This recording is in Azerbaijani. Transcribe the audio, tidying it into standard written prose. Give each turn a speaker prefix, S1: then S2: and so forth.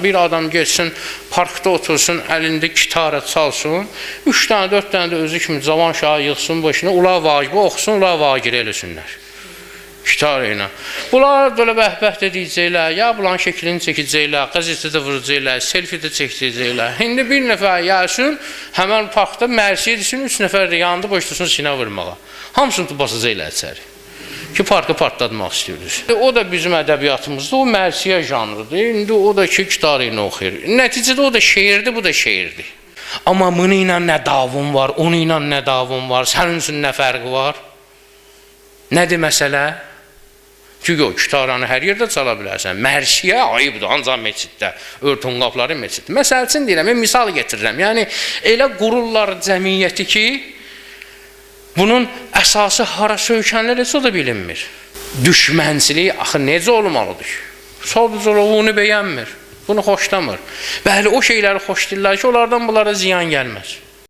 S1: Bir adam getsin, parkda otursun, əlində gitara çalsın, 3 dənə, 4 dənə də özü kimi cavan şahı yığsın başına, ula vacibi oxusun, ula vagirə eləsinlər. Gitara ilə. Bunlar belə bəh-bəh də deyəcəklər, ya bunların şəklini çəkəcəklər, qəzetə də vuracaqlar, selfie də çəkəcəklər. İndi bir nəfər gəlsin, həmən parkda mərsiyə desin, 3 nəfər də yanında başlasın sinə vurmağa. Hamısını basacaqlar içəri ki, parkı partlatmaq istəyirik. O da bizim ədəbiyyatımızda o mərsiyə janrıdır. İndi o da ki, gitarı ilə oxuyur. Nəticədə o da şeirdir, bu da şeirdir. Amma bunu ilə nə davum var, onu ilə nə davum var, sənin üçün nə fərqi var? Nədir məsələ? Ki, yox, gitaranı hər yerdə çala bilərsən. Mərsiyə ayıbdır, ancaq məsciddə, örtün qapıları məsciddə. Məsəl üçün deyirəm, mən misal gətirirəm. Yəni, elə qururlar cəmiyyəti ki, bunun əsası hara söykənir heç o da bilinmir. Düşmənçilik axı necə olmalıdır? Sadəcə olaraq onu bəyənmir, bunu xoşlamır. Bəli, o şeyləri xoşlayırlar ki, onlardan bunlara ziyan gəlməz.